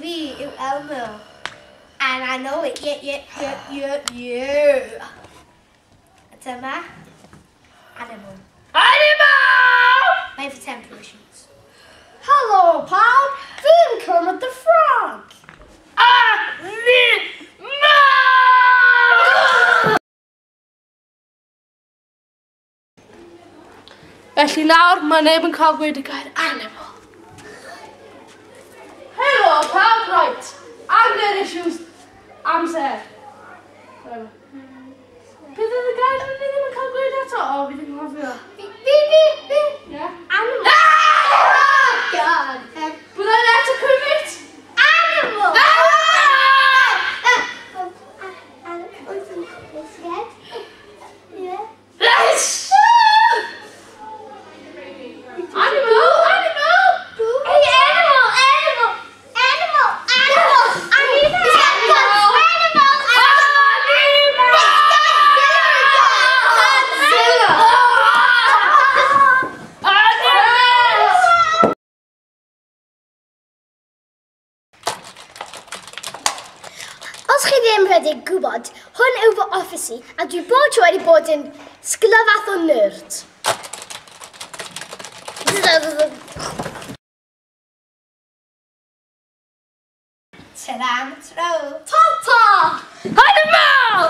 fi yw Elmo. And I know it, yeah. A dyma, Animal. Animal! Mae fy temper issues. Helo pawb, fi'n Kermit the Frog. Animal! Felly nawr, mae neb yn cael gweud y gair animal. Helo pawb, right. Anger issues, amser. Beth oedd y gair ni ddim yn cael gweud eto? O, fi ddim yn cofio. Fi. Yeah? Animal. Ah! God. Byddai'n eto Kermit? Animal! Ah! Yeah. Yes! Animal! Animal! Hey, animal! Animal! Animal! Animal! Animal! Animal! Animal! Godzilla! Animal! Os chi ddim wedi gwybod, hwn yw fy office i, a dwi bob tro wedi bod yn sglyfath o nerd. Ta-ra am y tro. Ta-ta! Animal!